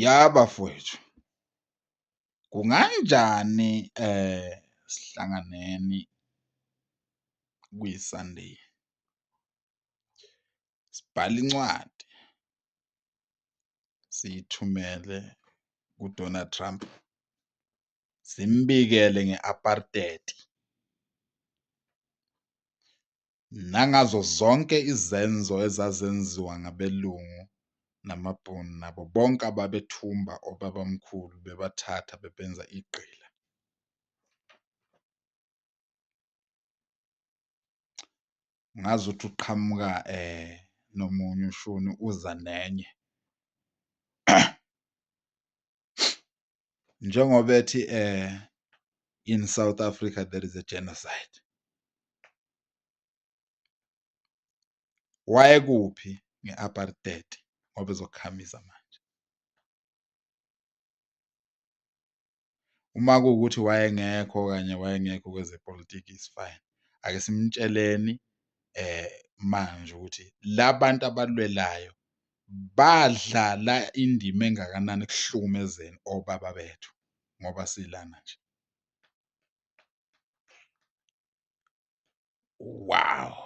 Ya bafowethu, kunganjani sihlanganeni kwi-Sunday sibhale incwadi siyithumele ku-Donald Trump, simbikele nge-apartheid nangazo zonke izenzo ezazenziwa ngabelungu namabhunu nabo bonke ababethumba obabamkhulu bebathatha bebenza igqila. Ngazuthi uqhamuka nomunye ushuni uza nenye. Njengoba ethi in South Africa there is a genocide. Wayekuphi nge-apartheid ngoba ezokhamisa manje? Uma kuwukuthi wayengekho okanye wayengekho kwezepolitiki is fine, ake simtsheleni manje ukuthi la bantu abalwelayo badlala indima engakanani ekuhlukumezeni obaba bethu ngoba silana nje. Wow.